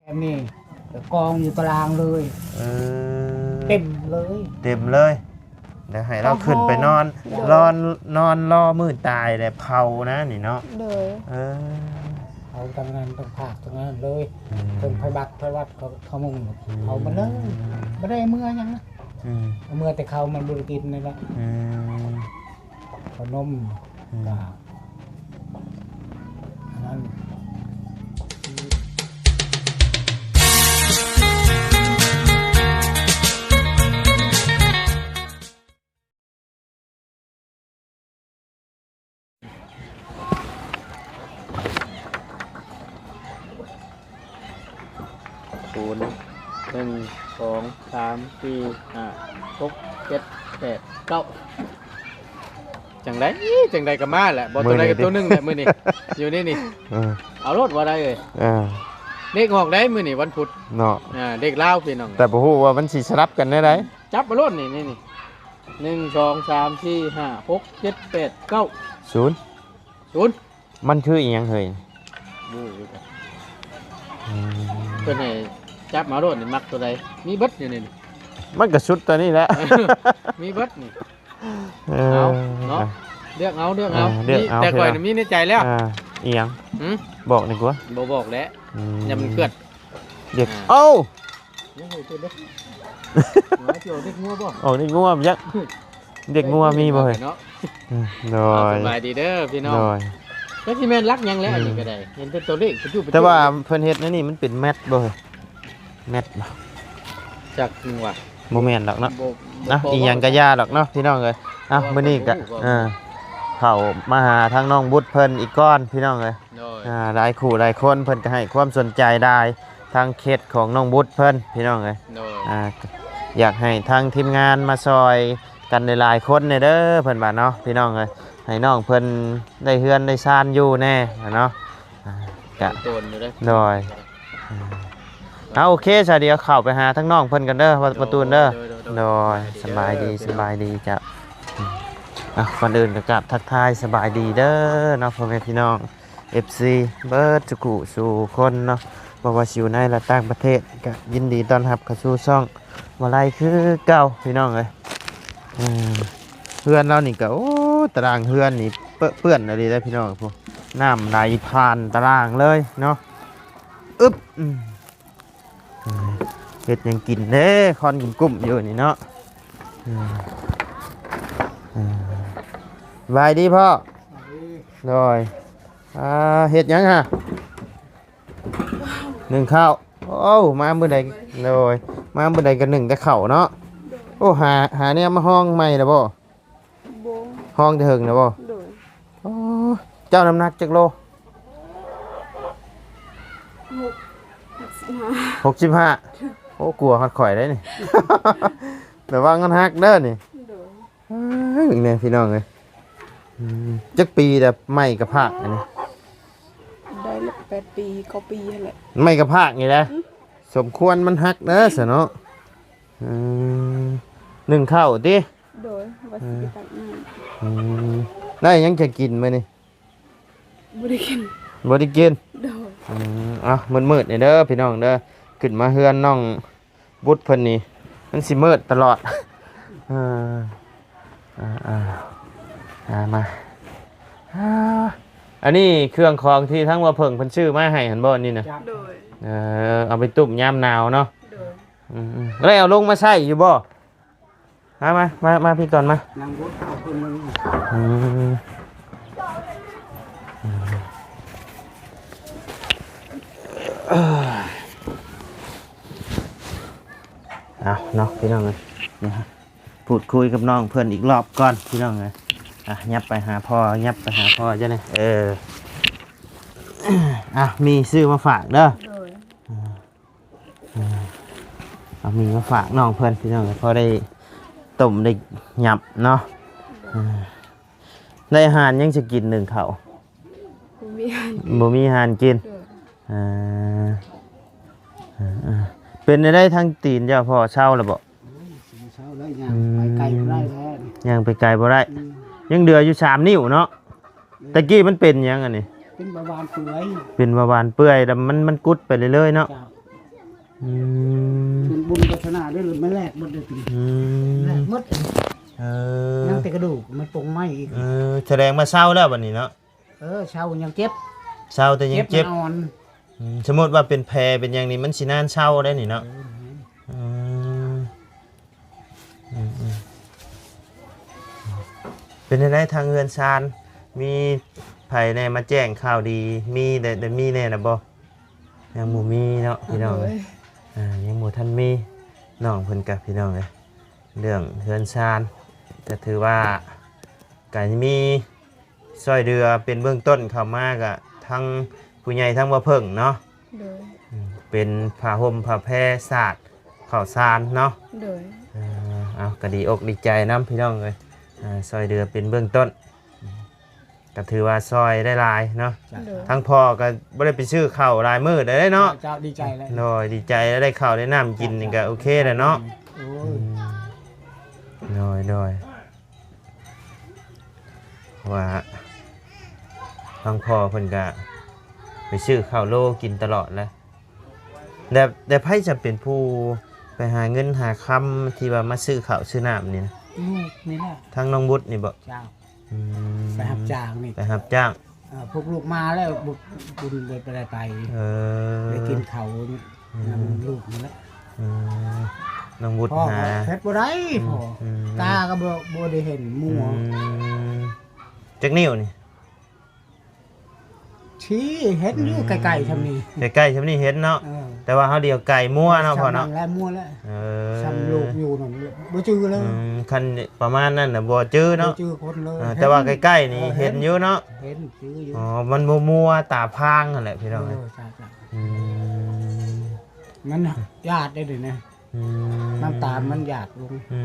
ແບບນີ້ ກອງຢູ່ຕາລາງເລີຍ ເອີ ເຕັມເລີຍ ເຕັມເລີຍ. ແລ້ວໃຫ້ລາວຂຶ້ນໄປນອນ ໂດຍ ລອ ນອນລໍມື້ຕາຍແລ້ວເຜົານະນີ້ເນາະ. ໂດຍ ເອີ ເຜົາທາງນັ້ນ ທາງພາກທາງນັ້ນເລີຍ ອືມ ເຖິງໄພບັກໄພວັດ ເຂົາ ເຂົາມຸງ ອືມ ເຜົາໝົດເລີຍ ບໍ່ໄດ້ເມືອຫຍັງນະ ອືມ ເມືອແຕ່ເຂົ້າມັນບໍ່ໄດ້ກິນນີ້ແຫຼະ ອືມ ເຂົ້າໜົມ ອືມ ກະ ອັນນັ້ນ ສູນ ໜຶ່ງ ສອງ ສາມ ສີ່ ຫ້າ ຫົກ ເຈັດ ແປດ ເກົ້າ ຈັ່ງໃດ ຈັ່ງໃດກໍມາແຫຼະ ບໍ່ ມື້ນີ້ ຕົວໃດກໍຕົວໜຶ່ງແຫຼະມື້ນີ້ ຢູ່ໃນນີ້ ເອີ ເອົາໂລດວ່າໄດ້ເອີຍ ເອີ ເລກອອກໄດ້ມື້ນີ້ວັນພຸດເນາະ ອ່າ ເລກລາວພີ່ນ້ອງ ແຕ່ບໍ່ຮູ້ວ່າມັນຊິສະຫຼັບກັນແນວໃດ ຈັບເອົາໂລດນີ້ ນີ້ ນີ້ ໜຶ່ງ ສອງ ສາມ ສີ່ ຫ້າ ຫົກ ເຈັດ ແປດ ເກົ້າ ສູນ ສູນ ມັນຄືອີຫຍັງເຮີ້ຍ? ບໍ່ຮູ້ຄືກັນ ອືມ ເພິ່ນໃຫ້ຈັບມາໂລດນີ້ ມັກຕົວໃດ ມີເບິດຢູ່ໃນນີ້ ມັນກໍຊຸດຕົວນີ້ແຫຼະ ມີເບິດນີ້ ເອີ ເອົາເນາະ ເລືອກເອົາ ເລືອກເອົາ ເອີ ເລືອກເອົາ ແຕ່ຂ້ອຍນະມີໃນໃຈແລ້ວ ອ່າ ອີຫຍັງ? ຫື? ບອກດີກວ່າ ບໍ່ບອກແຫຼະ ອືມ ຢ່າມັນເຄື່ອນ ເດັກ ອ່າ ເອົ້າ ຍັງເຫັນເປັນເດ້ ເອົາ ຊິອອກເດັກງົວບໍ່? ອອກເດັກງົວບໍ່ຈັກ ເດັກງົວມີບໍ່ເຮີ້ຍ? ເນາະ ອືມ ໂດຍ ເອົາ ສະບາຍດີເດີພີ່ນ້ອງ ໂດຍ ຈັກຊິແມ່ນຫຼັກຫຍັງແຫຼະ ອືມ ອັນນີ້ກໍໄດ້ ເຫັນແຕ່ຕົວເລກ ແຕ່ວ່າເພິ່ນເຮັດແນວນີ້ມັນເປັນແມັດບໍ່ເຮີ້ຍ? ແມັດບໍ່? ຈັກຈັ່ງວ່າ ບໍ່ແມ່ນດອກເນາະ ບໍ່ ນະ ບໍ່ ອີຫຍັງກໍຢ່າດອກເນາະພີ່ນ້ອງເອີຍ. ເອົ້າ ເພາະວ່າ ມື້ນີ້ກໍ ເພິ່ນບໍ່ຮູ້ ເອີ ເຂົ້າມາຫາທາງນ້ອງບຸດເພິ່ນອີກກ່ອນພີ່ນ້ອງເອີຍ ໂດຍ ອ່າ ຫຼາຍຄູ່ຫຼາຍຄົນເພິ່ນກໍໃຫ້ຄວາມສົນໃຈຫຼາຍ ທາງເຂດຂອງນ້ອງບຸດເພິ່ນພີ່ນ້ອງເອີຍ ໂດຍ ອ່າ ຢາກໃຫ້ທາງທີມງານມາຊ່ອຍກັນຫຼາຍໆຄົນແດ່ເດີ ເພິ່ນວ່າເນາະພີ່ນ້ອງເອີຍ ໃຫ້ນ້ອງເພິ່ນໄດ້ເຮືອນໄດ້ຊານຢູ່ແດ່ເນາະ ອ່າ ກະ ໂດນຢູ່ເດ້ ໂດຍ ອ່າ ເອົາ ໂອເຄ ຊະ ດຽວເຂົ້າໄປຫາທາງນ້ອງເພິ່ນກັນເດີ ປະຕູນເດີ ໂດຍ ໂດຍ ໂດຍ ໂດຍ ສະບາຍດີ ສະບາຍດີ ສະບາຍດີເຈົ້າ ອ່າ ກ່ອນອື່ນກໍກາບທັກທາຍສະບາຍດີເດີເນາະ ພໍ່ແມ່ພີ່ນ້ອງ ເອັຟຊີ ເບິດສູ່ຜູ້ສູ່ຄົນເນາະ ບໍ່ວ່າຊິຢູ່ໃນ ແລະ ຕ່າງປະເທດ ກໍຍິນດີຕ້ອນຮັບເຂົ້າສູ່ຊ່ອງ ບໍ່ໄລຄືເກົ່າພີ່ນ້ອງເອີຍ ເອີ ເຮືອນລາວນີ້ກໍ ໂອ້ ຕາລາງເຮືອນນີ້ເປິເປື້ອນອີ່ຫຼີເດ້ພີ່ນ້ອງ ຜູ້ ນ້ຳໄຫຼຜ່ານຕາລາງເລີຍເນາະ ອຶບ ອືມ ເຮັດຫຍັງກິນເດ້ ຄວັນກຸ້ມໆຢູ່ນີ້ເນາະ ອືມ ອືມ ສະບາຍດີພໍ່ ໂດຍ ອ່າ ເຮັດຫຍັງຫະ? ໜຶ້ງເຂົ້າ ໂອ້ ມາມື້ໃດ ໂດຍ ມາມື້ໃດກໍໜຶ້ງແຕ່ເຂົ້າເນາະ ໂອ້ ຫາ ຫາແນວມາຮອງໃໝ່ແລ້ວບໍ່? ບໍ່ ຮອງແຕ່ເຫິງແລ້ວບໍ່? ໂດຍ ໂອ້ ເຈົ້ານ້ຳໜັກຈັກໂລ? ຫົກ ຫົກສິບຫ້າ ຫົກສິບຫ້າ ໂອ້ ກວ່າຮອດຂ້ອຍໄດ໋ນີ້ ລະວັງມັນຫັກເດີນີ້ ໂດຍ ເອີຍ ເບິ່ງແດ່ພີ່ນ້ອງເອີຍ ອືມ ຈັກປີແລ້ວໄມ້ກະພາກອັນນີ້? ໄດ້ແລ້ວແປດປີ ເກົ້າປີຫັ້ນແຫຼະ ໄມ້ກະພາກນີ້ແຫຼະ ອືມ ສົມຄວນມັນຫັກເດີຊະເນາະ ອືມ ໜຶ້ງເຂົ້າຕິ? ໂດຍ ວ່າຊິໄປຕັກນ້ຳ ອືມ ອືມ ໄດ້ຫຍັງຈະກິນມື້ນີ້? ບໍ່ໄດ້ກິນ ບໍ່ໄດ້ກິນ ໂດຍ ອືມ ເອົ້າ ມືດໆນີ້ເດີພີ່ນ້ອງເດີ ຂຶ້ນມາເຮືອນນ້ອງ ບຸດເພິ່ນນີ້ມັນຊິມືດຕະຫຼອດ ເອີ ອ່າໆ ອ່າ ມາ ອ່າ ອັນນີ້ເຄື່ອງຂອງທີ່ທາງວ່າເຜິ້ງເພິ່ນຊື້ມາໃຫ້ຫັ້ນບໍ່ ອັນນີ້ນະ? ໂດຍ ເອີ ເອົາໄປຕຸ້ມຍາມໜາວເນາະ ໂດຍ ອືມໆ ແລ້ວເອົາລົງມາໃຊ້ຢູ່ບໍ່? ມາ ມາ ມາ ມາພີ້ກ່ອນ ມາ ນັ່ງບົດເອົາເພິ່ນ ອືມ ເອົາເນາະພີ່ນ້ອງເອີຍ ພູດຄຸຍກັບນ້ອງເພິ່ນອີກລອບກ່ອນພີ່ນ້ອງເອີຍ ອ່ະ ຫຍັບໄປຫາພໍ່ ຫຍັບໄປຫາພໍ່ເຈົ້ານີ້ ເອີ ອ່ະ ມີຊື້ມາຝາກເດີ ໂດຍ ເອົາມີມາຝາກນ້ອງເພິ່ນພີ່ນ້ອງ ພໍໄດ້ຕົ້ມໄດ້ຫຍັບເນາະ ເອີ ໄດ້ອາຫານຫຍັງຊິກິນ ໜຶ້ງເຂົ້າ ບໍ່ມີອາຫານກິນ ບໍ່ມີອາຫານກິນ ໂດຍ ເອີ ເປັນແນວໃດທາງຕີນເຈົ້າ ພໍເຊົາແລ້ວບໍ່? ໂອ້ຍ ເຊົາແລ້ວ ຍ່າງໄປໄກບໍ່ໄດ້ແລ້ວ ຍ່າງໄປໄກບໍ່ໄດ້ ອືມ ຍັງເຫຼືອຢູ່ສາມນິ້ວເນາະ ແມ່ນ ແຕ່ກີ້ມັນເປັນຫຍັງອັນນີ້? ເປັນເບົາຫວານເປື່ອຍ ເປັນເບົາຫວານເປື່ອຍ ແລ້ວມັນ ມັນກຸດໄປເລື້ອຍໆເນາະ ເຈົ້າ ອືມ ເປັນບຸນວາສະໜາເດ້ ມັນແຫຼກໝົດເດ້ ອືມ ແຫຼກໝົດ ເອີ ຍັງແຕ່ກະດູກ ມັນປົງໄມ້ອີກ ເອີ ສະແດງວ່າເຊົາແລ້ວບັດນີ້ເນາະ ເອີ ເຊົາ ຍັງເຈັບ ເຊົາແຕ່ຍັງເຈັບ ເຈັບມັນອ່ອນ ອືມ ສົມມຸດວ່າເປັນແຜເປັນຫຍັງນີ້ ມັນຊິນານເຊົາໄດ້ນີ້ເນາະ ເອີ ອືມ ອືມ ອືມ ເປັນຈັ່ງໃດທາງເຮືອນຊານ ມີໃຜແດ່ມາແຈ້ງຂ່າວດີ ມີແດ່ ໄດ້ມີແດ່ລະບໍ່? ຍັງບໍ່ມີເນາະພີ່ນ້ອງ ໂດຍ ອ່າ ຍັງບໍ່ທັນມີ ນ້ອງເພິ່ນກະ ພີ່ນ້ອງເອີຍ ເລື່ອງເຮືອນຊານ ກະຖືວ່າ ກະມີຊ່ອຍເຫຼືອເປັນເບື້ອງຕົ້ນເຂົ້າມາ ກະທັງຜູ້ໃຫຍ່ທັງບໍ່ເພິ່ງເນາະ ໂດຍ ອືມ ເປັນຜ້າຫົ່ມຜ້າແພ ສາດເຂົ້າສານເນາະ ໂດຍ ເອີ ເອົາ ກະດີອົກດີໃຈນຳພີ່ນ້ອງເອີຍ ອ່າ ຊ່ອຍເຫຼືອເປັນເບື້ອງຕົ້ນ ກະຖືວ່າຊ່ອຍໄດ້ຫຼາຍເນາະ ໂດຍ ທັງພໍ່ກະບໍ່ໄດ້ໄປຊື້ເຂົ້າຫຼາຍມື້ແລ້ວເນາະ ເຈົ້າ ດີໃຈແລ້ວ ໂດຍ ດີໃຈແລ້ວ ໄດ້ເຂົ້າໄດ້ນ້ຳກິນນີ້ກະໂອເຄແລ້ວເນາະ ໂອ້ຍ ອືມ ໂດຍ ໂດຍ ເພາະວ່າທາງພໍ່ເພິ່ນກະໄປຊື້ເຂົ້າໂລກິນຕະຫຼອດແຫຼະ ແລ້ວ ແລ້ວໃຜຈະເປັນຜູ້ໄປຫາເງິນຫາຄຳທີ່ວ່າມາຊື້ເຂົ້າຊື້ນ້ຳນີ້ນະ? ລູກນີ້ແຫຼະ ທາງນ້ອງບຸດນີ້ບໍ? ເຈົ້າ ອືມ ໄປຮັບຈ້າງນີ້ ໄປຮັບຈ້າງ ເອີ ພວກລູກມາແລ້ວ ບຸດ ບຸດບໍ່ໄດ້ໄປ ເອີ ໄດ້ກິນເຂົ້າ ອືມ ນຳລູກນີ້ແຫຼະ ອືມ ນ້ອງບຸດຫາ ເຮັດບໍ່ໄດ້ ອືມ ພໍ່ ອືມ ຕາກໍບໍ່ ບໍ່ໄດ້ເຫັນໝູ່ ອືມ ຈັກນິ້ວນີ້? ທີ່ເຫັນຢູ່ ອືມ ໃກ້ໆຊ່ຳນີ້ ໃກ້ໆຊ່ຳນີ້ເຫັນເນາະ ເອີ ແຕ່ວ່າເຮົາດຽວໄກມົວເນາະ ພໍ່ເນາະ ຊ່ຳນັ້ນແຫຼະມົວແລ້ວ ເອີ ຊ່ຳລູກຢູ່ນັ້ນແຫຼະ ບໍ່ຈື່ເລີຍ ອືມ ຄັນປະມານນັ້ນນະບໍ່ຈື່ເນາະ ບໍ່ຈື່ຄົນເລີຍ ເອີ ເຫັນ ແຕ່ວ່າໃກ້ໆນີ້ ເອີ ເຫັນ ເຫັນຢູ່ເນາະ ເຫັນຈື່ຢູ່ ອໍ ມັນບໍ່ມົວຕາພາງຫັ້ນແຫຼະພີ່ນ້ອງ ເອີ ເອີຍ ຈ້າໆ ອືມ ມັນຍາດໄດ້ເດນີ້ ອືມ ນ້ຳຕາມັນຢາດລົງ ອື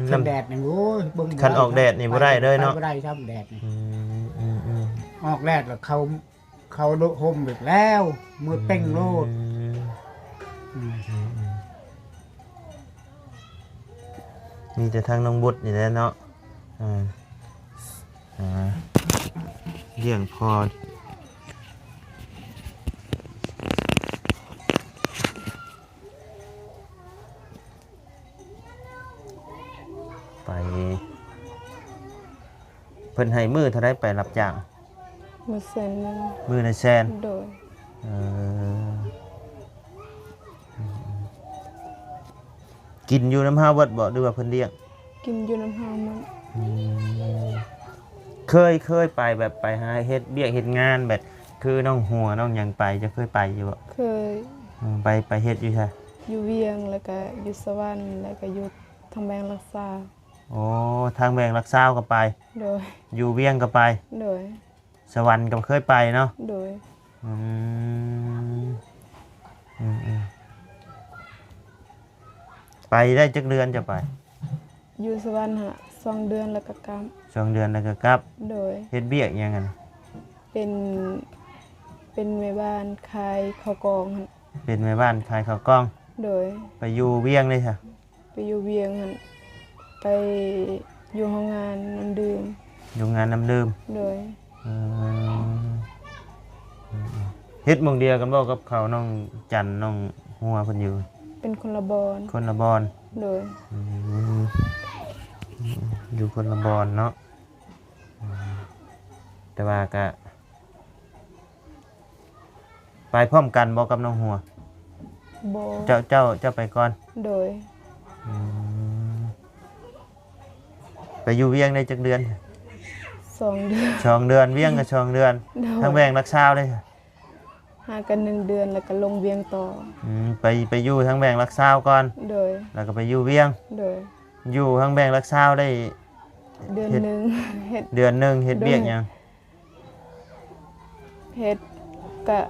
ມ ຄັນແດດນີ້ ໂອ້ຍ ເບິ່ງ ຄັນອອກແດດນີ້ບໍ່ໄດ້ເລີຍເນາະ ໄປບໍ່ໄດ້ຊ້ຳແດດນີ້ ອືມ ອືມ ອືມ ອອກແດດແລ້ວເຂົ້າ ເຂົ້າໂລະຮົ່ມອີກແລ້ວ ມືເປັງໂລດ ອືມ ອືມ ອືມ ອືມ ມີແຕ່ທາງນ້ອງບຸດນີ້ແຫຼະເນາະ ອ່າ ອ່າ ລ້ຽງພໍ່ ໄປ ເພິ່ນໃຫ້ມື້ເທົ່າໃດໄປຮັບຈ້າງ? ມື້ແສນໜຶ່ງ ມື້ລະແສນ ໂດຍ ເອີ ກິນຢູ່ນຳເຮົາເບິດບໍ່ ຫຼືວ່າເພິ່ນລ້ຽງ? ກິນຢູ່ນຳເຮົາໝົດ ອືມ ເຄີຍ ເຄີຍໄປແບບໄປຫາເຮັດວຽກເຮັດງານແບບ ຄືນ້ອງຫົວນ້ອງຫຍັງໄປ ເຈົ້າເຄີຍໄປຢູ່ບໍ່? ເຄີຍ ອືມ ໄປ ໄປເຮັດຢູ່ໃສ? ຢູ່ວຽງ ແລ້ວກະຢູ່ສະຫວັນ ແລ້ວກະຢູ່ທາງແບງຫຼັກຊາວ ໂອ້ ທາງແບງຫຼັກຊາວກໍໄປ ໂດຍ ຢູ່ວຽງກໍໄປ ໂດຍ ສະຫວັນກໍເຄີຍໄປເນາະ ໂດຍ ອືມ ອືມ ອືມ ໄປໄດ້ຈັກເດືອນເຈົ້າໄປ? ຢູ່ສະຫວັນຫັ້ນສອງເດືອນແລ້ວກໍກັບ ສອງເດືອນແລ້ວກໍກັບ ໂດຍ ເຮັດວຽກຫຍັງຫັ້ນ? ເປັນ ເປັນແມ່ບ້ານຂາຍເຂົ້າກ່ອງຫັ້ນ ເປັນແມ່ບ້ານຂາຍເຂົ້າກ່ອງ ໂດຍ ໄປຢູ່ວຽງເດ້ຊະ? ໄປຢູ່ວຽງຫັ້ນ ໄປຢູ່ໂຮງງານນ້ຳດື່ມ ໂຮງງານນ້ຳດື່ມ ໂດຍ ເອີ ເຮັດໝ່ອງດຽວກັນບໍ່ກັບເຂົານ້ອງຈັນ ນ້ອງຫົວເພິ່ນຢູ່? ເປັນຄົນລະບ່ອນ ຄົນລະບ່ອນ ໂດຍ ອືມ ຢູ່ຄົນລະບ່ອນເນາະ ອືມ ແຕ່ວ່າກະ ໄປພ້ອມກັນບໍ່ກັບນ້ອງຫົວ? ບໍ່ ເຈົ້າ ເຈົ້າ ເຈົ້າໄປກ່ອນ ໂດຍ ອືມ ໄປຢູ່ວຽງໄດ້ຈັກເດືອນ? ສອງເດືອນ ສອງເດືອນ ວຽງກໍສອງເດືອນ ໂດຍ ທາງແບງຫຼັກຊາວເດ້? ຫາກັນໜຶ່ງເດືອນ ແລ້ວກໍລົງວຽງຕໍ່ ອືມ ໄປ ໄປຢູ່ທາງແບງຫຼັກຊາວກ່ອນ ໂດຍ ແລ້ວກໍໄປຢູ່ວຽງ ໂດຍ ຢູ່ທາງແບງຫຼັກຊາວໄດ້ ເດືອນໜຶ່ງ ເຮັດ ເດືອນໜຶ່ງເຮັດວຽກຫຍັງ? ເຮັດກະ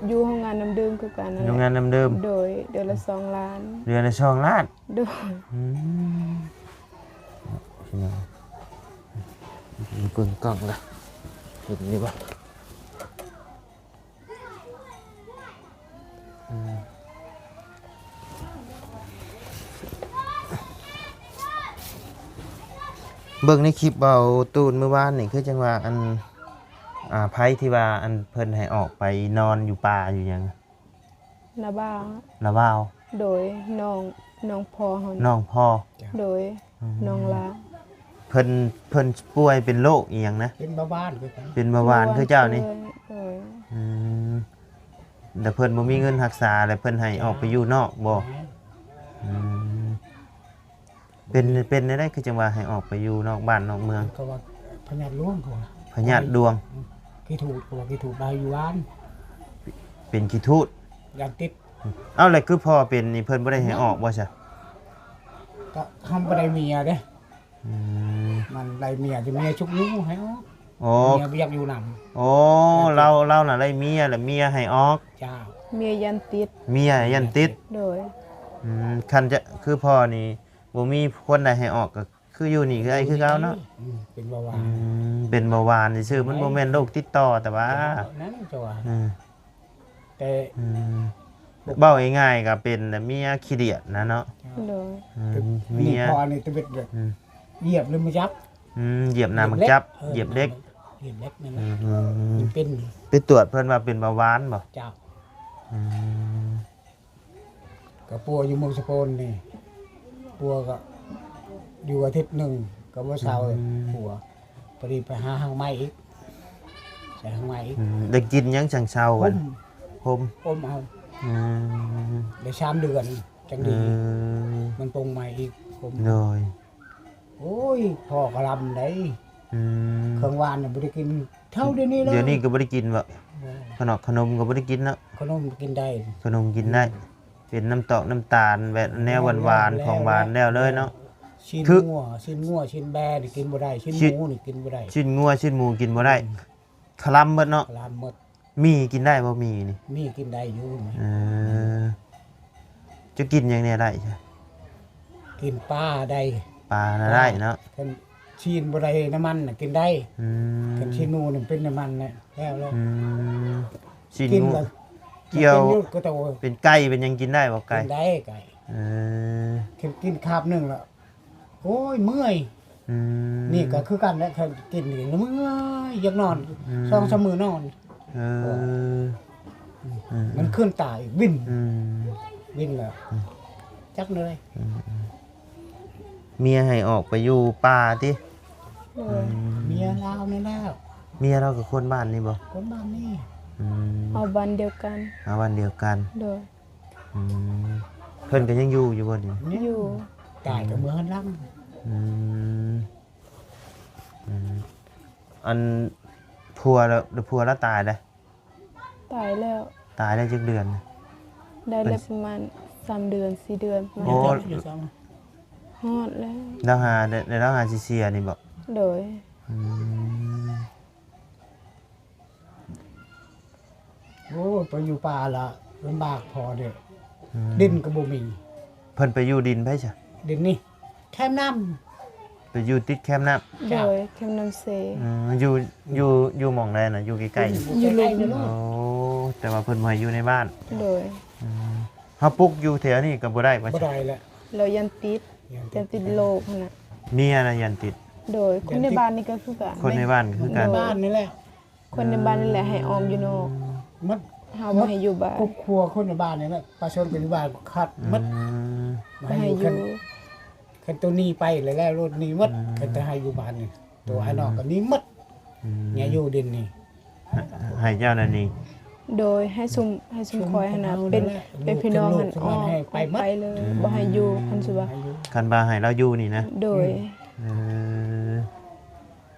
ຢູ່ໂຮງງານນ້ຳດື່ມຄືກັນນັ້ນແຫຼະ ໂຮງງານນ້ຳດື່ມ ໂດຍ ເດືອນລະສອງລ້ານ ເດືອນລະສອງລ້ານ ໂດຍ ອືມ ເບິ່ງກ້ອງລະ ເຫັນຢູ່ບໍ່? ອືມ ເບິ່ງໃນຄລິບເວົ້າຕູນມື້ວານນີ້ ຄືຈັ່ງວ່າ ອັນ ອ່າ ໃຜທີ່ວ່າ ອັນ ເພິ່ນໃຫ້ອອກໄປນອນຢູ່ປ່າຢູ່ຫຍັງ? ນ້າບ່າວ ນ້າບ່າວ ໂດຍ ນ້ອງ ນ້ອງພໍ່ເຮົາ ນ້ອງພໍ່ ໂດຍ ອືມ ນ້ອງຫຼ້າ ເພິ່ນ ເພິ່ນປ່ວຍເປັນໂລກອີ່ຫຍັງນະ? ເປັນເບົາຫວານຄືກັນ ເປັນເບົາຫວານຄືເຈົ້ານີ້ ໂດຍ ອືມ ແລ້ວເພິ່ນບໍ່ມີເງິນຮັກສາ ແລ້ວເພິ່ນໃຫ້ອອກໄປຢູ່ນອກບໍ່? ແມ່ນ ອືມ ເປັນ ເປັນແນວໃດຄືຈັ່ງວ່າໃຫ້ອອກໄປຢູ່ນອກບ້ານນອກເມືອງ? ເຂົາວ່າພະຍາດລວງ ເຂົາວ່າພະຍາດລວງ ອືມ ຂີ້ທູດ ເຂົາວ່າຂີ້ທູດຫຼາຍຢູ່ບ້ານ ເປັນຂີ້ທູດ ຢ້ານຕິດ ເອົ້າ ແລ້ວຄືພໍ່ເປັນນີ້ ເພິ່ນບໍ່ໄດ້ໃຫ້ອອກບໍ່ຊະ? ກໍເຮົາບໍ່ໄດ້ເມຍເດ້ ອືມ ມັນໄດ້ເມຍ ແຕ່ເມຍຊຸກຍູ້ໃຫ້ອອກ ອໍ ເມຍບໍ່ຢາກຢູ່ນຳ ອໍ ລາວ ລາວນະໄດ້ເມຍ ແລ້ວເມຍໃຫ້ອອກ ເຈົ້າ ເມຍຢ້ານຕິດ ເມຍຢ້ານຕິດ ໂດຍ ອືມ ຄັນຈະ ຄືພໍ່ນີ້ ບໍ່ມີຄົນໃດໃຫ້ອອກ ກໍຄືຢູ່ນີ້ຄືໄດ້ຄືເກົ່າເນາະ ອືມ ເປັນເບົາຫວານ ອືມ ເປັນເບົາຫວານຊື່ໆ ມັນບໍ່ແມ່ນໂລກຕິດຕໍ່ ແຕ່ວ່າ ນັ້ນເຈົ້າວ່າ ອືມ ແຕ່ ອືມ ເວົ້າງ່າຍໆ ກໍເປັນແບບເມຍຂີ້ດຽດນະເນາະ ໂດຍ ອືມ ເມຍ ນີ້ພໍ່ນີ້ຕະເວັດເລີຍ ອືມ ຢຽບຫຼືມາຈັບ ອືມ ຢຽບນ້ຳມັນຈັບ ຢຽບເຫຼັກ ເອີ ຢຽບເຫຼັກນັ້ນແຫຼະ ອືມ ມັນເປັນ ໄປກວດເພິ່ນວ່າເປັນເບົາຫວານບໍ່? ເຈົ້າ ອືມ ກໍປົວຢູ່ເມືອງສະໂພນນີ້ ປົວກໍຢູ່ອາທິດໜຶ່ງກໍບໍ່ເຊົາ ອືມ ປົວ ພໍດີໄປຫາຮາກໄມ້ອີກ ໃສ່ຮາກໄມ້ອີກ ອືມ ໄດ້ກິນຫຍັງຈັ່ງເຊົາ? ຫົ່ມ ຫົ່ມ ຫົ່ມເອົາ ອືມ ໄດ້ສາມເດືອນຈັ່ງດີ ອືມ ມັນປົງໃໝ່ອີກ ຫົ່ມ ໂດຍ ໂອ້ຍ ພໍ່ກໍລຳໄດ໋ ອືມ ເຄື່ອງຫວານນະບໍ່ໄດ້ກິນເທົ່າດຽວນີ້ເລີຍ ດຽວນີ້ກໍບໍ່ໄດ້ກິນບໍ່? ບໍ່ ຂະໜົມ ຂະໜົມກໍບໍ່ໄດ້ກິນເນາະ ຂະໜົມກິນໄດ້ ຂະໜົມກິນໄດ້ ອືມ ເປັນນ້ຳຕອກນ້ຳຕານ ແບບແນວຫວານໆ ແລ້ວ ຂອງຫວານແລ້ວເລີຍເນາະ ຊີ້ນງົວ ຊີ້ນງົວ ຊີ້ນແບ້ນີ້ກິນບໍ່ໄດ້ ຊີ້ນໝູນີ້ກິນບໍ່ໄດ້ ຊີ້ນງົວ ຊີ້ນໝູກິນບໍ່ໄດ້ ອືມ ຄະລຳໝົດເນາະ ຄະລຳໝົດ ໝີ່ກິນໄດ້ບໍ່? ໝີ່ນີ້ ໝີ່ກິນໄດ້ຢູ່ ເອີ ເຈົ້າກິນຫຍັງແດ່ໄດ້? ກິນປາໄດ້ ປານະໄດ້ເນາະ ຄັນຊີ້ນບໍ່ໄດ້ນ້ຳມັນນະກິນໄດ້ ອືມ ຄັນຊີ້ນໝູນີ້ເປັນນ້ຳມັນແລ້ວ ແລ້ວ ອືມ ຊີ້ນງົວ ກິນແລ້ວ ກ່ຽວ ເປັນຢູ່ກະໂຕ ເປັນໄກ່ເປັນຫຍັງກິນໄດ້ບໍ່? ໄກ່ ກິນໄດ້ໄກ່ ເອີ ກິນຄາບໜຶ່ງລະ ໂອ້ຍ ເມື່ອຍ ອືມ ນີ້ກໍຄືກັນແຫຼະ ຄັນກິນນີ້ເມື່ອຍ ຢາກນອນ ອືມ ສອງສາມມື້ນອນ ເອີ ເອີ ມັນຂຶ້ນຕາອີກ ວິນ ອືມ ວິນແລ້ວ ອືມ ຈັກແນວໃດ ອືມ ເມຍໃຫ້ອອກໄປຢູ່ປ່າຕິ? ໂດຍ ອືມ ເມຍລາວນີ້ແຫຼະ ເມຍລາວກໍຄົນບ້ານນີ້ບໍ່? ຄົນບ້ານນີ້ ອືມ ເຮົາບ້ານດຽວກັນ ເຮົາບ້ານດຽວກັນ ໂດຍ ອືມ ເພິ່ນກໍຍັງຢູ່ຢູ່ບໍ່ນີ້? ຢູ່ ຕາຍກໍເມືອເຮືອນຫຼັງ ອືມ ອືມ ອັນ ຜົວລະ ຜົວລະຕາຍແລ້ວ? ຕາຍແລ້ວ ຕາຍໄດ້ຈັກເດືອນ? ໄດ້ແລ້ວປະມານສາມເດືອນ ສີ່ເດືອນ ໂອ້ ຮອດແລ້ວ ລາວຫາ ແລ້ວລາວຫາຊິເສຍນີ້ບໍ່? ໂດຍ ອືມ ໂອ້ຍ ໄປຢູ່ປ່າລະລຳບາກພໍເດ້ ອືມ ດິນກໍບໍ່ມີ ເພິ່ນໄປຢູ່ດິນໃຜຊະ? ດິນນີ້ ແຄມນ້ຳ ໄປຢູ່ຕິດແຄມນ້ຳ ໂດຍ ແຄມນ້ຳເຊ ອືມ ຢູ່ ຢູ່ ຢູ່ໝ່ອງໃດນະ? ຢູ່ໃກ້ໆ ຢູ່ລຸ່ມ ໂອ້ ແຕ່ວ່າເພິ່ນບໍ່ໃຫ້ຢູ່ໃນບ້ານ ໂດຍ ອືມ ເຮົາປຸກຢູ່ແຖວນີ້ກໍບໍ່ໄດ້ວ່າ ບໍ່ໄດ້ແຫຼະ ລາວຢ້ານຕິດ ຢ້ານຕິດໂລກຫັ້ນນະ ເມຍນະຢ້ານຕິດ ໂດຍ ຄົນໃນບ້ານນີ້ກໍຄືກັນ ຄົນໃນບ້ານກໍຄືກັນ ຄົນໃນບ້ານນີ້ແຫຼະ ຄົນໃນບ້ານນີ້ແຫຼະໃຫ້ອອມຢູ່ນອກ ໝົດ ເຮົາບໍ່ໃຫ້ຢູ່ບ້ານ ຄອບຄົວຄົນໃນບ້ານນີ້ແຫຼະ ປະຊາຊົນກໍຢູ່ບ້ານຄັດໝົດ ອືມ ບໍ່ໃຫ້ຢູ່ ຄັນ ຄັນໂຕນີ້ໄປແລ້ວ ໂລດນີ້ໝົດ ອືມ ຄັນຈະໃຫ້ຢູ່ບ້ານນີ້ ໂຕ ອືມ ໃຫ້ນອກກໍນີ້ໝົດ ອືມ ແນວຢູ່ດິນນີ້ ໃຫ້ເຈົ້ານັ້ນນີ້ ໂດຍ ໃຫ້ຊຸມ ໃຫ້ຊຸມຂ້ອຍຫັ້ນນະ ເປັນ ເປັນພີ່ນ້ອງຫັ້ນ ອອກໄປເລີຍ ອືມ ບໍ່ໃຫ້ຢູ່ ຄັນຊິວ່າ ຄັນວ່າໃຫ້ລາວຢູ່ນີ້ນະ ໂດຍ ອືມ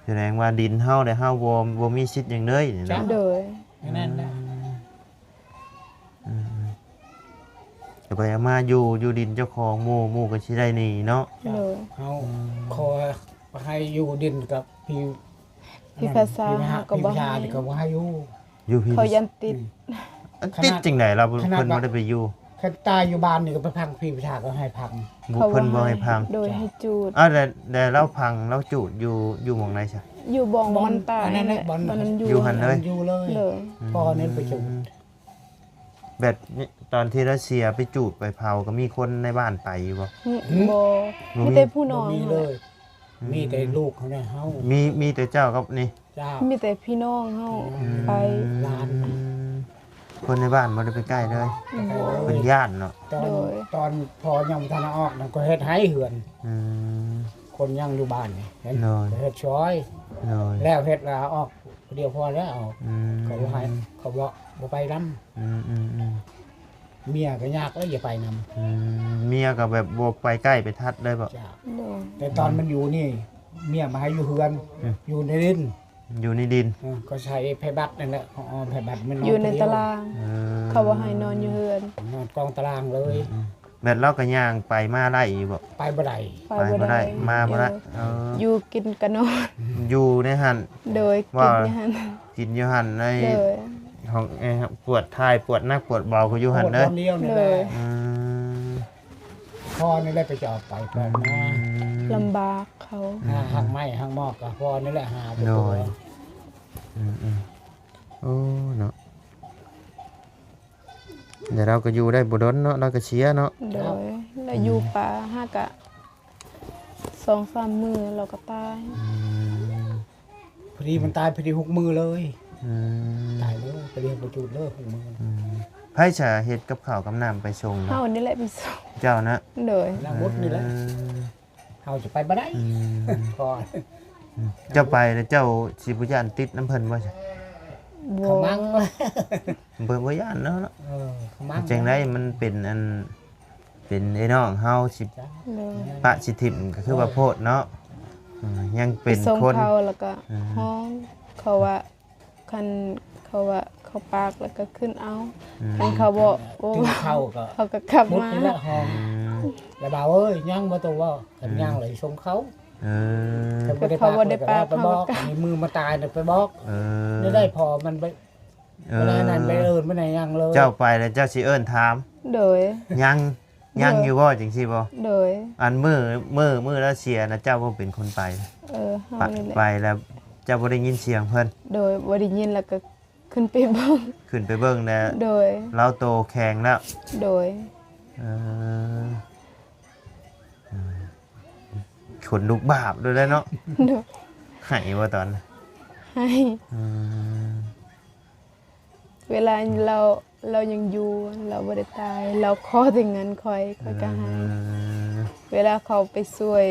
ເອີ ສະແດງວ່າດິນເຮົາເດ ເຮົາບໍ່ ບໍ່ມີສິດຫຍັງເລີຍນີ້ເນາະ ໂດຍ ອັນນັ້ນນະ ອືມ ອືມ ແຕ່ໄປເອົາມາຢູ່ ຢູ່ດິນເຈົ້າຂອງໝູ່ ໝູ່ກໍຊິໄດ້ໜີເນາະ ໂດຍ ເຮົາ ອືມ ຂໍໃຫ້ຢູ່ດິນກັບພີ່ ພີ່ພາສາ ພີ່ພາສາ ເຮົາກໍບໍ່ໃຫ້ ພີ່ພາສານີ້ກໍບໍ່ໃຫ້ຢູ່ ຢູ່ພີ້ ເຂົາຢ້ານຕິດ ອືມ ຕິດຈັ່ງໃດລະ ຂະໜາດ ເພິ່ນບໍ່ໄດ້ໄປຢູ່ ຄັນຕາຍຢູ່ບ້ານນີ້ກໍໄປພັງ ພີ່ພາສາກໍໃຫ້ພັງ ເຂົາ ເພິ່ນບໍ່ໃຫ້ພັງ ໂດຍ ໃຫ້ຈູດ ອ້າວ ແຕ່ ແຕ່ລາວພັງລາວຈູດຢູ່ ຢູ່ໝ່ອງໃດຊະ? ຢູ່ບ່ອນ ບ່ອນ ບ່ອນຕາຍ ອັນນັ້ນແຫຼະ ບ່ອນ ບ່ອນນັ້ນຢູ່ ຢູ່ຫັ້ນເລີຍ ຢູ່ເລີຍ ໂດຍ ອືມ ພໍ່ນີ້ໄປຈູດ ແບບນີ້ ຕອນທີ່ລາວເສຍໄປຈູດໄປເຜົາ ກໍມີຄົນໃນບ້ານໄປຢູ່ບໍ່? ອືມ ບໍ່ ບໍ່ມີ ມີແຕ່ຜູ້ນ້ອງ ບໍ່ມີເລີຍ ອືມ ມີແຕ່ລູກເຮົາ ມີ ມີແຕ່ເຈົ້າກັບນີ້ ເຈົ້າ ມີແຕ່ພີ່ນ້ອງເຮົາ ອືມ ໄປ ຫຼານ ອືມ ຄົນໃນບ້ານບໍ່ໄດ້ໄປໃກ້ເລີຍ? ບໍ່. ເພິ່ນຢ້ານເນາະ. ຕອນ ໂດຍ ຕອນພໍ່ຍັງບໍ່ທັນອອກນັ້ນ ກໍເຮັດໃຫ້ເຮືອນ. ອືມ ຄົນຍັງຢູ່ບ້ານນີ້ ເຫັນ ໂດຍ ກໍເຮັດຊ່ອຍ. ໂດຍ ແລ້ວເຮັດລາອອກຜູ້ດຽວພໍແລ້ວ. ອືມ ເຂົາບໍ່ໃຫ້ ເຂົາບໍ່ ບໍ່ໄປນຳ. ອືມໆໆ ເມຍກໍຍາກແລ້ວ ຢ່າໄປນຳ. ອືມ ເມຍກໍແບບບໍ່ໄປໃກ້ໄປທັດເລີຍບໍ? ຈ້າ. ໂດຍ ແຕ່ຕອນມັນຢູ່ນີ້ ເມຍມາໃຫ້ຢູ່ເຮືອນ. ອືມ ຢູ່ໃນດິນ. ຢູ່ໃນດິນ. ເອີ ກໍໃຊ້ໄພບັດນັ້ນແຫຼະ ເອົາໄພບັດມັນ ຢູ່ໃນຕາລາງ. ເອີ ເຂົາບໍ່ໃຫ້ນອນຢູ່ເຮືອນ ນອນກອງຕາລາງເລີຍ. ອືມໆ ແບບລາວກໍຍ່າງໄປມາໄດ້ຢູ່ບໍ? ໄປບໍ່ໄດ້. ໄປບໍ່ໄດ້ ໄປບໍ່ໄດ້ ມາບໍ່ໄດ້. ເອີ ເອີ ຢູ່ກິນກໍນອນ ຢູ່ໃນຫັ້ນ. ໂດຍ ກິນຢູ່ຫັ້ນ ກິນຢູ່ຫັ້ນ ໃນ ໂດຍ ຫ້ອງແອ ປວດຖ່າຍ ປວດໜັກປວດເບົາກໍຢູ່ຫັ້ນເດີ. ປວດບ່ອນດຽວນີ້ແຫຼະ. ໂດຍ ອືມ ພໍ່ນີ້ແຫຼະໄປຈອກໄປ ອືມ ມາ ລຳບາກເຂົາ. ຫາ ອືມ ຮັກໄມ້ຮັກໝອກກໍພໍ່ນີ້ແຫຼະຫາໄປ. ໂດຍ ຕົວະ. ອືມໆ ໂອ້ ເນາະ. ແຕ່ລາວກໍຢູ່ໄດ້ບໍ່ດົນເນາະ ລາວກໍເຊຍເນາະ. ໂດຍ ແລ້ວຢູ່ປ່າຫາກະສອງສາມມື້ລາວກໍຕາຍ. ອືມ ພໍດີມັນຕາຍ ອືມ ພໍດີຫົກມື້ເລີຍ. ອືມ ຕາຍເລີຍ ພໍດີບໍ່ຈູດເລີຍຫົກມື້. ອືມ ໃຜສະເຮັດກັບເຂົ້າກັບນ້ຳໄປສົ່ງນະ? ເຮົານີ້ແຫຼະໄປສົ່ງ. ເຈົ້ານະ? ໂດຍ ລາວໝົດນີ້ແຫຼະ. ເອີ ເຮົາຈະໄປບໍ່ໄດ້. ອືມ ພໍ ອືມ ເຈົ້າໄປແລ້ວເຈົ້າຊິບໍ່ຢ້ານຕິດນຳເພິ່ນບໍ່? ບໍ່. ຂະມັງ ບໍ່ ບໍ່ຢ້ານເນາະ. ເອີ ຂະມັງ ຈັ່ງໃດມັນເປັນອັນ ເປັນໄອ້ນ້ອງເຮົາຊິ ໂດຍ ປະຊິຖິ້ມກໍຄືວ່າໂພດເນາະ. ເອີ ຍັງເປັນຄົນ ໄປສົ່ງເຂົາແລ້ວກໍ ອືມ ຮ້ອງ ເຂົາວ່າ ຄັນເຂົາວ່າເຂົາປາກແລ້ວກໍຂຶ້ນເອົາ. ອືມ ຄັນເຂົາບໍ່ ບໍ່ ເຂົາກໍກັບມາ. ອືມ ລະບ່າວເອີຍ ຍັງບໍ່ຕ້ອງເວົ້າ ຄັນ ອືມ ຍັງລະສົ່ງເຂົາ. ເອີ ຄັນບໍ່ໄດ້ປາກ ເຂົາບໍ່ໄດ້ປາກ ເຂົາກໍໄປບອກ ອັນນີ້ມືມາຕາຍນະໄປບອກ. ເອີ ໄດ້ພໍມັນໄປ ເອີ ໄປນັ້ນໄປເອີ້ນ ໄປຫຍັງເລີຍ. ເຈົ້າໄປແລ້ວເຈົ້າຊິເອີ້ນຖາມ. ໂດຍ ຍັງ ຍັງຢູ່ບໍ່ ໂດຍ ຈັ່ງຊີ້ບໍ່? ໂດຍ ອັນມື້ ມື້ ມື້ລາວເສຍນະ ເຈົ້າບໍ່ເປັນຄົນໄປ? ເອີ ເຮົານີ້ແຫຼະ ໄປແລ້ວເຈົ້າບໍ່ໄດ້ຍິນສຽງເພິ່ນ? ໂດຍ ບໍ່ໄດ້ຍິນ ແລ້ວກໍຂຶ້ນໄປເບິ່ງ ຂຶ້ນໄປເບິ່ງແລ້ວ. ໂດຍ ລາວໂຕແຂງແລ້ວ. ໂດຍ ເອີ ເອີ ຂົນລຸກບາບໂດຍເນາະ. ໂດຍ ໄຫ້ບໍ່ຕອນ? ໄຫ້. ອືມ ເວລາລາວ ລາວຍັງຢູ່ ລາວບໍ່ໄດ້ຕາຍ ລາວຂໍແຕ່ເງິນຂ້ອຍ ຂ້ອຍກໍໃຫ້. ເອີ ເວລາເຂົາໄປຊ່ວຍ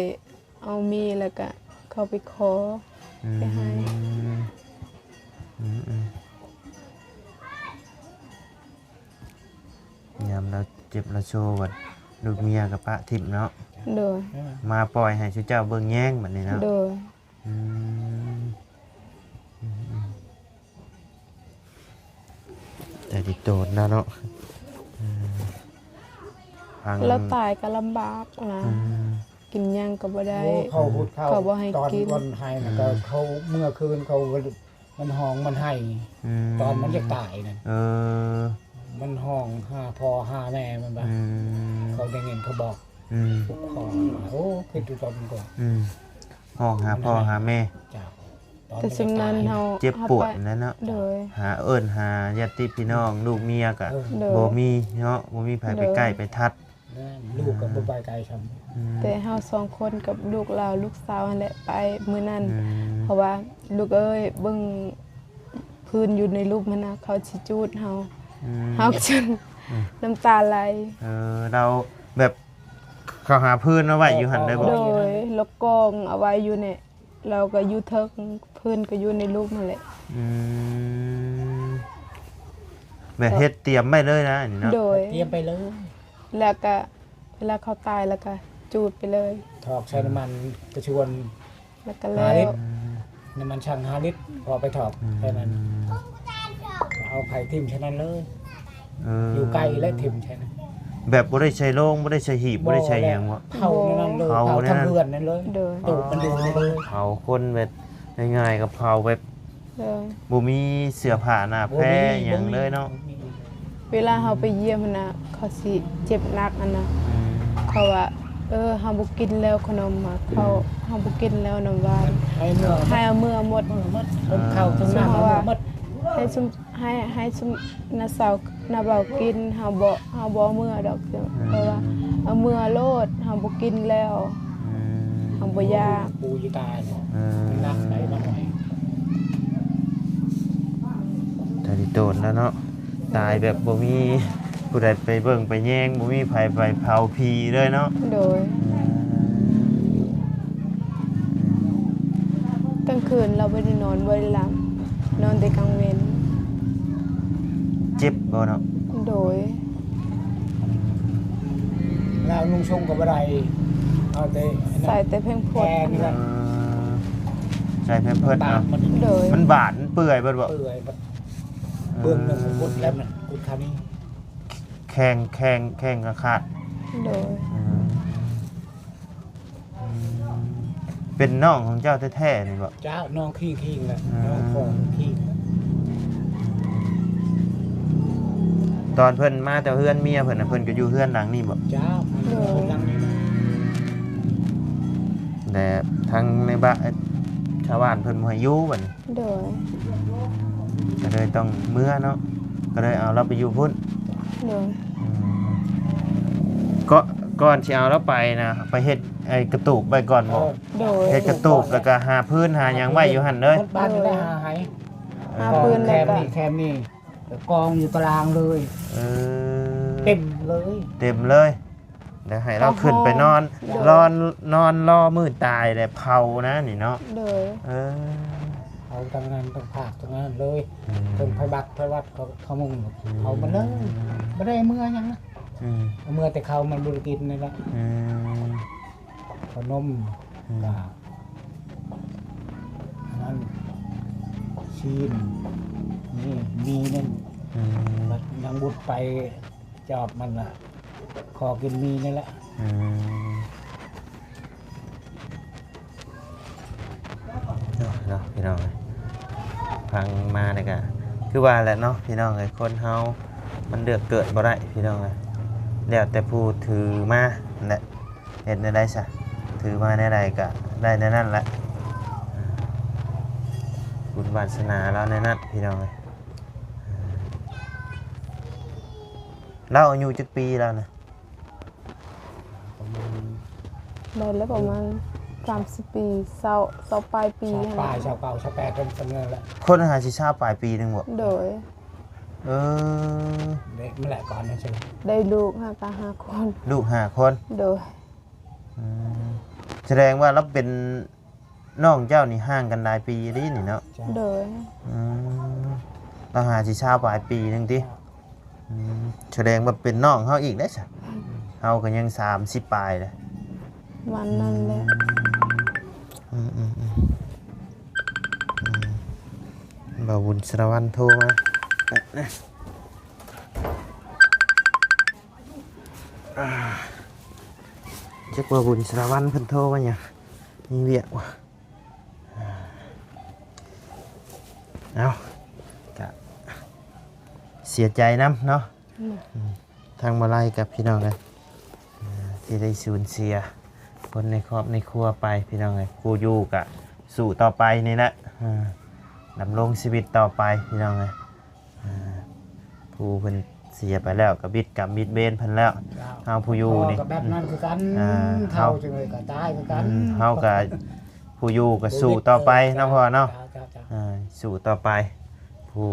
ເອົາໝີ່ ແລ້ວກໍເຂົາໄປຂໍ ອືມ ໄປໃຫ້. ອືມໆ ຍາມລາວເຈັບລາວໂຊບັດ ລູກເມຍກໍປະຖິ້ມເນາະ. ໂດຍ ມາປ່ອຍໃຫ້ຊຸເຈົ້າເບິ່ງແຍງບັດນີ້ເນາະ. ໂດຍ ອືມ ອືມໆ ແຕ່ທີ່ໂຕນນະເນາະ. ເອີ ຟັງ ລາວຕາຍກໍລຳບາກນະ. ອືມ ກິນຫຍັງກໍບໍ່ໄດ້. ໂອ້ ເຂົາຫຸດເຂົ້າ ເຂົາບໍ່ໃຫ້ກິນ ຕອນກ່ອນໃຫ້ນະ ອືມ ກໍເຂົາເມື່ອຄືນເຂົາ ມັນຮ້ອງມັນໄຫ້ ອືມ ຕອນມັນຈະຕາຍນັ້ນ. ເອີ ມັນຮ້ອງຫາພໍ່ຫາແມ່ມັນວ່າ ອືມ ເຂົາໄດ້ຍິນເຂົາບອກ. ອືມ ໂອ້ ຄິດດູຕອນມັນກໍ ອືມ ຮ້ອງຫາພໍ່ຫາແມ່. ເຈົ້າ ຕອນມັນຈະຕາຍ ແຕ່ສ່ວນນັ້ນເຮົາ ເຈັບປວດນັ້ນເນາະ. ໂດຍ ຫາເອີ້ນຫາຍາດຕິພີ່ນ້ອງ ອືມ ລູກເມຍກໍ ເອີ ໂດຍ ບໍ່ມີເນາະ ບໍ່ມີໃຜໄປໃກ້ໄປທັດ. ແມ່ນ ລູກກໍບໍ່ໄປໄກຊ້ຳ. ອືມ ແຕ່ເຮົາສອງຄົນກັບລູກລາວ ລູກສາວຫັ້ນແຫຼະໄປມື້ນັ້ນ. ອືມ ເພາະວ່າ ລູກເອີຍ ເບິ່ງພື້ນຢູ່ໃນລຸ່ມຫັ້ນນະ ເຂົາຊິຈູດເຮົາ. ອືມ ເຮົາຈົນ ອືມ ນ້ຳຕາໄຫຼ. ເອີ ລາວແບບ ເຂົາຫາພື້ນມາໄວ້ຢູ່ຫັ້ນໄດ້ບໍ່? ໂດຍ ລາວກອງເອົາໄວ້ຢູ່ນີ້ ລາວກໍຢູ່ເທິງ ພື້ນກໍຢູ່ໃນລຸ່ມຫັ້ນແຫຼະ. ອືມ ແບບເຮັດຕຽມໄວ້ເລີຍນະ ອັນນີ້ເນາະ. ໂດຍ ຕຽມໄປເລີຍ ແລ້ວກໍເວລາເຂົາຕາຍ ແລ້ວກໍຈູດໄປເລີຍ ຖອກໃສ່ນ້ຳມັນກະຊວນ ແລ້ວກໍແລ້ວ ຫ້າລິດ ອືມ ນ້ຳມັນຊັ່ງຫ້າລິດ ພໍໄປຖອກ ອືມ ແຄ່ນັ້ນ ເອົາໄປຖິ້ມໃສ່ນັ້ນເລີຍ. ເອີ ຢູ່ໃກ້ແລະຖິ້ມໃສ່ນັ້ນ ແບບບໍ່ໄດ້ໃສ່ໂລງ ບໍ່ໄດ້ໃສ່ຫີບ ບໍ່ ບໍ່ໄດ້ໃສ່ຫຍັງບໍ່? ເຜົາໃນນັ້ນເລີຍ ເຜົາໃນນັ້ນ ເຜົາທັງເຮືອນນັ້ນເລີຍ. ໂດຍ ຕູບມັນຢູ່ໃນນັ້ນເລີຍ. ເຜົາຄົນແບບງ່າຍໆ ກໍເຜົາແບບ ໂດຍ ບໍ່ມີເສື້ອຜ້າໜ້າແພ ບໍ່ມີ ຫຍັງເລີຍເນາະ. ບໍ່ມີ ເວລາເຮົາໄປຢ້ຽມຫັ້ນນະ ເຂົາຊິເຈັບໜັກຫັ້ນນະ. ອືມ ເຂົາວ່າ ເອີ ເຮົາບໍ່ກິນແລ້ວຂະໜົມ ເຂົາ ອືມ ເຮົາບໍ່ກິນແລ້ວນ້ຳຫວານ ໃຫ້ເມືອ ໃຫ້ເອົາເມືອໝົດ ໝົດ ເອີ ເຂົ້າເຖິງນ້ຳ ເອົາເມືອໝົດ. ໃຫ້ຊຸມ ໃຫ້ ໃຫ້ຊຸມນ້າສາວ ນ້າບ່າວກິນ ເຮົາບໍ່ ເຮົາບໍ່ເອົາເມືອດອກ ອືມ ເພາະວ່າເອົາເມືອໂລດ ເຮົາບໍ່ກິນແລ້ວ. ອືມ ເຮົາບໍ່ຢາກ ປູຢູ່ຕາຍ. ເອີ ມັນໜັກໄດ໋ ໜັກໄດ໋. ຕາດີໂຕນແລ້ວເນາະ. ຕາຍແບບບໍ່ມີຜູ້ໃດໄປເບິ່ງໄປແຍງ ບໍ່ມີໃຜໄປເຜົາຜີເລີຍເນາະ. ໂດຍ. ອືມ ກາງຄືນລາວບໍ່ໄດ້ນອນ ບໍ່ໄດ້ຫຼັບ ນອນແຕ່ກາງເວັນ. ເຈັບບໍ່ເນາະ? ໂດຍ. ລາວນຸ່ງຊົງກໍບໍ່ໄດ້ ເອົາແຕ່ອັນນັ້ນ ໃສ່ແຕ່ແພມເພີດ ແພມເພີດ ເອີ ໃສ່ແພມເພີດເນາະ. ໂດຍ. ມັນບາດ ມັນເປື່ອຍເບິດບໍ່? ເປື່ອຍເບິດ. ເອີ ເບື້ອງໜຶ່ງບົດແລ້ວມັນກຸດຄານີ້ ແຂ້ງ ແຂ້ງ ແຂ້ງກະຂາດ. ໂດຍ. ອືມ ອືມ ເປັນນ້ອງຂອງເຈົ້າແທ້ໆນີ້ບໍ່? ເຈົ້າ ນ້ອງຄີງໆແຫຼະ. ອືມ ນ້ອງຂອງຄີງ. ຕອນເພິ່ນມາແຕ່ເຮືອນເມຍເພິ່ນນະ ເພິ່ນກໍຢູ່ເຮືອນຫຼັງນີ້ບໍ່? ເຈົ້າ. ໂດຍ. ຫຼັງນີ້ນະ ແຕ່ທາງໃນບ້ານ ຊາວບ້ານເພິ່ນບໍ່ໃຫ້ຢູ່ບັດນີ້. ໂດຍ. ກໍເລີຍຕ້ອງເມືອເນາະ ກໍເລີຍເອົາລາວໄປຢູ່ພຸ້ນ. ໂດຍ. ອືມ ກໍ ກ່ອນຊິເອົາລາວໄປນະ ໄປເຮັດໄອ້ກະຕູບໄວ້ກ່ອນບໍ່? ໂດຍ. ເຮັດກະຕູບ ແລ້ວກໍຫາພື້ນຫາຫຍັງໄວ້ຢູ່ຫັ້ນເລີຍ. ໝົດບ້ານນີ້ແຫຼະ ໂດຍ ຫາໃຫ້ ເອີ ຫາພື້ນ ແຄມນີ້ ແລ້ວກໍ ແຄມນີ້ ກອງຢູ່ຕາລາງເລີຍ. ເອີ ເຕັມເລີຍ ເຕັມເລີຍ. ແລ້ວໃຫ້ລາວຂຶ້ນໄປນອນ ໂດຍ ລໍ ນອນລໍມື້ຕາຍແລ້ວເຜົານະນີ້ເນາະ. ໂດຍ. ເອີ ເຜົາທາງນັ້ນ ຕ້ອງພາກທາງນັ້ນເລີຍ. ອືມ ເຖິງໄພບັກໄພວັດເຂົາ ເຂົາມຸງ ອືມ ເຜົາໝົດເລີຍ ບໍ່ໄດ້ເມືອຫຍັງນະ. ອືມ ເອົາເມືອແຕ່ເຂົ້າມັນບໍ່ໄດ້ກິນນີ້ແຫຼະ. ອືມ ເຂົ້າໜົມ ອືມ ກະອັນນັ້ນ ຊີ້ນ ນີ້ ມີນັ້ນ. ອືມ ບັດນາງບຸດໄປຈອບມັນນະ ຂໍກິນໝີ່ນີ້ແຫຼະ. ອືມ ເນາະ ເນາະ ພີ່ນ້ອງເອີຍ ຟັງມາແລ້ວກະຄືວ່າແຫຼະເນາະ ພີ່ນ້ອງເອີຍ ຄົນເຮົາມັນເລືອກເກີດບໍ່ໄດ້ ພີ່ນ້ອງເອີຍ ແລ້ວແຕ່ຜູ້ຖືມາແຫຼະ ເຮັດແນວໃດຊະ ຖືມາແນວໃດກະໄດ້ແນວນັ້ນແຫຼະ ບຸນວາສະໜາລາວແນວນັ້ນ ພີ່ນ້ອງເອີຍ. ລາວອາຍຸຈັກປີແລ້ວນະ? ປະມານ ໄດ້ແລ້ວປະມານສາມສິບປີ ຊາວ ຊາວປາຍປີ ຊາວປາຍ ຫັ້ນແຫຼະ ຊາວເກົ້າ ຊາວແປດ ປະມານນັ້ນແຫຼະ. ຄົນຫາຊິຊາວປາຍປີໜຶ່ງບໍ່? ໂດຍ. ເອີ ເດັກມັນແຫຼະກ່ອນຈັ່ງຊີ້ ໄດ້ລູກຫາກະຫ້າຄົນ ລູກຫ້າຄົນ. ໂດຍ. ອືມ ສະແດງວ່າລາວເປັນ ນ້ອງເຈົ້ານີ້ຫ່າງກັນຫຼາຍປີອີ່ຫຼີນີ້ເນາະ? ໂດຍ. ອືມ ລາວຫາຊິຊາວປາຍປີໜຶ່ງຕິ? ອືມ ສະແດງວ່າເປັນນ້ອງເຮົາອີກເດ້ຊະ ເຮົາກໍຍັງສາມສິບປາຍເດ້ ປະມານນັ້ນແຫຼະ. ອືມ ອືມ ອືມ ອືມ ບ່າວບຸນສາລະວັນໂທມາ ອ່າ ຈັກວ່າບຸນສາລະວັນເພິ່ນໂທມາຫຍັງ ມີວຽກບໍ່? ເອົ້າ ກະເສຍໃຈນຳເນາະ ອືມ ທາງບໍ່ໄລກັບພີ່ນ້ອງເອີຍ ທີ່ໄດ້ສູນເສຍຄົນໃນຄອບໃນຄົວໄປ ພີ່ນ້ອງເອີຍ ຜູ້ຢູ່ກະສູ້ຕໍ່ໄປນີ້ແຫຼະ ດຳລົງຊີວິດຕໍ່ໄປ ພີ່ນ້ອງເອີຍ. ອ່າ ຜູ້ເພິ່ນເສຍໄປແລ້ວກໍບິດກຳບິດເບນເພິ່ນແລ້ວ ເຈົ້າ ເຮົາຜູ້ຢູ່ນີ້ ກໍແບບນັ້ນຄືກັນ ອ່າ ເຖົ້າ ເຮົາຈັ່ງໃດກໍຕາຍຄືກັນ ອືມ ເຮົາກໍຜູ້ຢູ່ກໍສູ້ຕໍ່ໄປເນາະພໍ່ເນາະ ເຈົ້າ ເຈົ້າ ເຈົ້າ ອ່າ ສູ້ຕໍ່ໄປ ຜູ້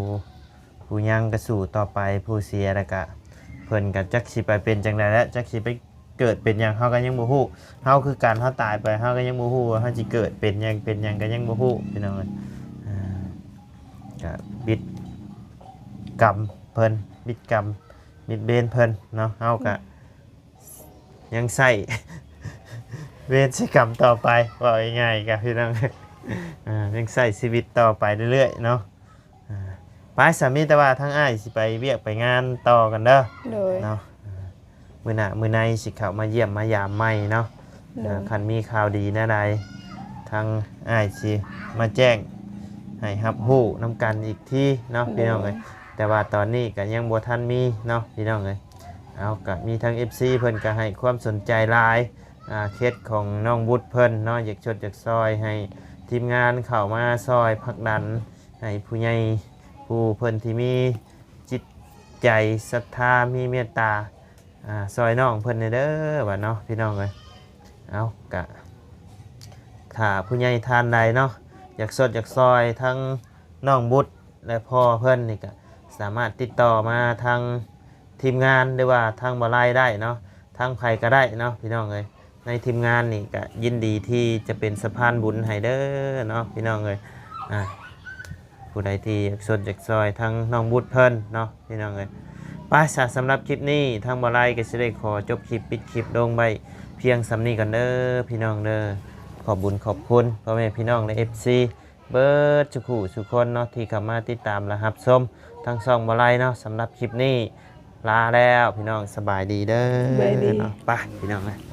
ຜູ້ຍັງກໍສູ້ຕໍ່ໄປ ຜູ້ເສຍແລ້ວກໍ ເພິ່ນກໍຈັກຊິໄປເປັນຈັ່ງໃດແລ້ວ ຈັກຊິໄປ ເກີດເປັນຫຍັງເຮົາກໍຍັງບໍ່ຮູ້ ເຮົາຄືກັນ ເຮົາຕາຍໄປເຮົາກໍຍັງບໍ່ຮູ້ວ່າເຮົາຊິເກີດເປັນຫຍັງ ເປັນຫຍັງກໍຍັງບໍ່ຮູ້ ພີ່ນ້ອງເອີຍ ອ່າ ກໍບິດກຳເພິ່ນ ບິດກຳບິດເບນເພິ່ນເນາະ ເຮົາກໍ ອືມ ຍັງໃຊ້ເວນໃຊ້ກຳຕໍ່ໄປ ເວົ້າງ່າຍໆ ກໍພີ່ນ້ອງເອີຍ ອ່າ ຍັງໃຊ້ຊີວິດຕໍ່ໄປເລື້ອຍໆ ເນາະ. ອ່າ ໄປສາ ມີແຕ່ວ່າທາງອ້າຍຊິໄປວຽກໄປງານຕໍ່ກັນເດີ ໂດຍ ເນາະ ອ່າ ມື້ໜ້າມື້ໃນຊິເຂົ້າມາຢ້ຽມມາຢາມໃໝ່ເນາະ ໂດຍ ອ່າ ຄັນມີຂ່າວດີແນວໃດ ທາງອ້າຍຊິມາແຈ້ງໃຫ້ຮັບຮູ້ນຳກັນອີກທີເນາະ ໂດຍ ພີ່ນ້ອງເອີຍ ແຕ່ວ່າຕອນນີ້ກໍຍັງບໍ່ທັນມີເນາະ ພີ່ນ້ອງເອີຍ ເອົາ ກໍມີທາງເອັຟຊີເພິ່ນກໍໃຫ້ຄວາມສົນໃຈຫຼາຍ ອ່າ ເຄສຂອງນ້ອງບຸດເພິ່ນເນາະ ຢາກຊົດຢາກຊ່ອຍໃຫ້ທີມງານເຂົ້າມາຊ່ອຍຜັກດັນ ໃຫ້ຜູ້ໃຫຍ່ຜູ້ເພິ່ນທີ່ມີຈິດໃຈສັດທາ ມີເມດຕາ ອ່າ ຊ່ອຍນ້ອງເພິ່ນແດ່ເດີ ວ່າເນາະ ພີ່ນ້ອງເອີຍ ເອົາ ກະຖ້າຜູ້ໃຫຍ່ທ່ານໃດເນາະ ຢາກຊົດຢາກຊ່ອຍທັງນ້ອງບຸດ ແລະ ພໍ່ເພິ່ນນີ້ ກະສ ສາມາດຕິດຕໍ່ມາທາງທີມງານ ຫຼືວ່າທາງບໍ່ໄລໄດ້ເນາະ ທາງໃຜກໍໄດ້ເນາະ ພີ່ນ້ອງເອີຍ. ໃນທີມງານນີ້ກໍຍິນດີທີ່ຈະເປັນສະພານບຸນໃຫ້ເດີເນາະ ພີ່ນ້ອງເອີຍ. ອ່າ ຜູ້ໃດທີ່ຢາກຊົດຢາກຊ່ອຍທາງນ້ອງບຸດເພິ່ນເນາະ ພີ່ນ້ອງເອີຍ. ໄປຊະ ສຳລັບຄລິບນີ້ ທາງບໍ່ໄລກໍຊິໄດ້ຂໍຈົບຄລິບ ປິດຄລິບລົງໄວ້ພຽງສ່ຳນີ້ກ່ອນເດີ ພີ່ນ້ອງເດີ. ຂອບບຸນຂອບຄຸນພໍ່ແມ່ພີ່ນ້ອງ ແລະ ເອັຟຊີ ເບິດສູ່ຜູ້ສູ່ຄົນເນາະ ທີ່ເຂົ້າມາຕິດຕາມ ແລະ ຮັບຊົມທາງຊ່ອງບໍ່ໄລເນາະ. ສຳລັບຄລິບນີ້ລາແລ້ວ ພີ່ນ້ອງ ສະບາຍດີເດີ ສະບາຍດີ ເນາະ. ໄປ ພີ່ນ້ອງເອີຍ.